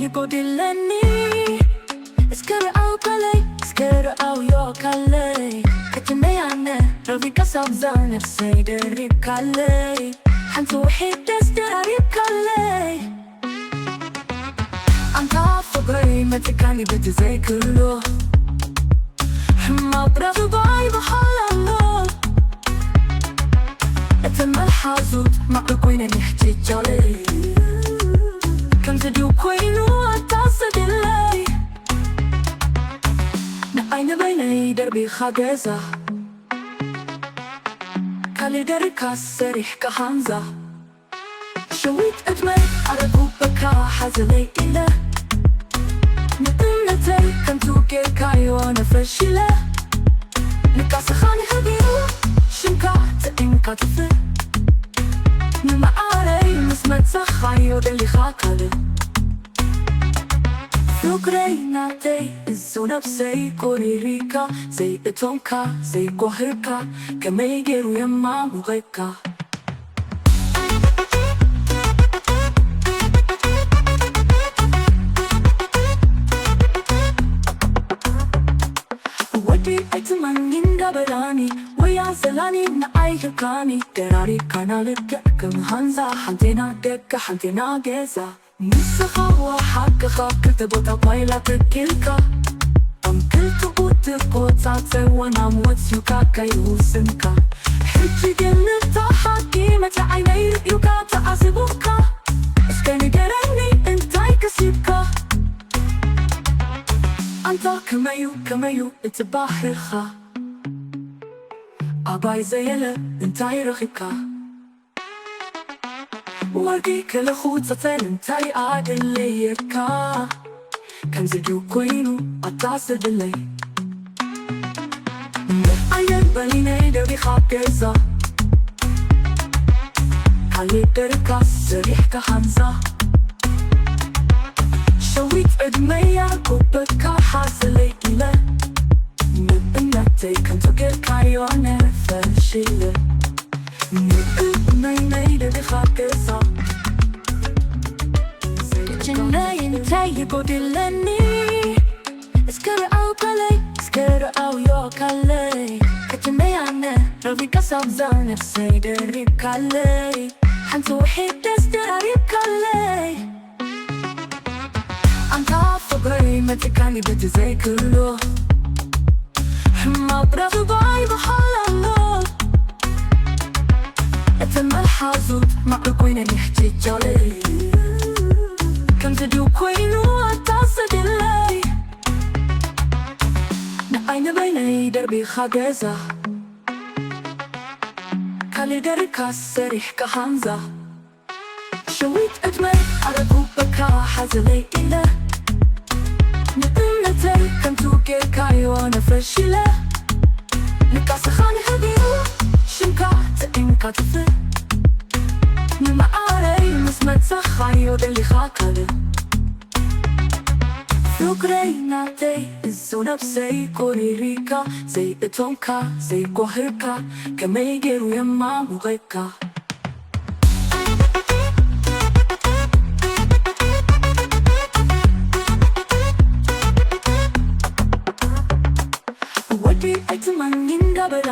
ይጎድለኒ እስከ ርኣው ካለይ እስከ ርኣው ዮ ካለይ ከትመያነ ረቢ ቀሳብ ዛ ነፍሰይ ደሪብካለይ ሓንቲ ውሒድ ደስ ደራሪብካለይ ኣንታ ፍቕረይ መትካኒ ብቲ ዘይክሎ ሕማቕ ረኽባይ ብሓላሎ እተን መልሓዙት ማዕረ ኮይነ ንሕትጃለይ ከምዚ ድዩ ኮይኑ ኣታሰድለይ ንዓይ ንበይነይ ደርቢኻ ገዛ ካልእ ደርካ ሰሪሕካ ሃንዛ ሸዊት ዕድመይ ኣረጉበካ ሓዘለይ ኢለ ንእምነተይ ከንቱ ጌርካዮ ነፈሺለ ንቃስኻ ንህቢሩ ሽምካ ጥዒምካ ትፍእ ንመዓረይ ምስ መጻኻዮ ደሊኻ ካልእ ፍቅረይ ናተይ እዞ ነብሰይ ቆሪሪካ ዘይእቶምካ ዘይጓህርካ ከመይ ገይሩ የማሙቐካ ወዲ ኣይትመኒ እንዳበላኒ ወያ ዘላኒ ንዓይ ህካኒ ደራሪካና ልክዕ ከም ሃንዛ ሓንቴና ደጋ ሓንቴና ገዛ ንስኻ ወሓቅኻ ክልተ ቦታ ጓይላ ተኪልካ ኣብ ክልተ ቦታ ተቆጻጸር ወናም ወጽዩካ ከይውስንካ ሕጂ ግን ንታ ሓቂ መተ ዓይነይ ርእዩካ ተዓዚቡካ እስከ ንገረኒ እንታይ ከሲብካ ኣንታ ከመዩ ከመዩ እቲ ባህርኻ ኣባይ ዘየለ እንታይ ረኺብካ ወዲ ከለኹ ጸተን እንታይ ኣድለየካ ከምዚ ድዩ ኮይኑ ኣታስብለይ ኣይነን በሊነይ ደቢኻ ገዛ ካልእ ደርካ ሰሪሕካ ሃምዛ ሸዊት ዕድመያ ኩበካ ሓዘለይ ኢለ ንእምነተይ ከምቶ ጌርካዮ ነፈርሽለ ንእምነይነይ ደቢኻ ገዛ ክችነይ እንታይ ይጎድለኒ እስከ ርኣው ካለይ እስከ ርኣው ዮ ካለይ ክችነይ ኣነ ረቢቀ ሳብዛ ነፍሰይ ደሪብካለይ ሓንቲ ውሒድ ደስ ደራሪብካለይ ኣንታ ፍቕረይ መቲካኒ በቲ ዘይክሎ ሕማቕ ረኽባይ ብሓላሎ እተን መልሓዙት ማዕረ ኮይነን ይሕትጃለይ ከምዚ ድዩ ኮይኑ ኣታሰድለይ ንዓይ ንበይነይ ደርቢኻ ገዛ ካልእ ደርካ ሰሪሕካ ሃንዛ ሸዊት ዕድመይ ኣረጉበካ ሓዘለይ ኢለ ንእምነተይ ከምቱ ጌርካዮ ነፈርሽለ ንቃስኻ ንህቢሩ ሽምካ ጥዒምካ ትፍእ ንመዓረይ ምስ መጻኻዮ ደሊኻ ካልእ ፍቅረይ ናተይ እዞ ነብሰይ ቆሪሪካ ዘይእቶምካ ዘይጓህርካ ከመይ ገይሩ የማሙቐካ ወዲ ኣይትመኒ እንዳበላ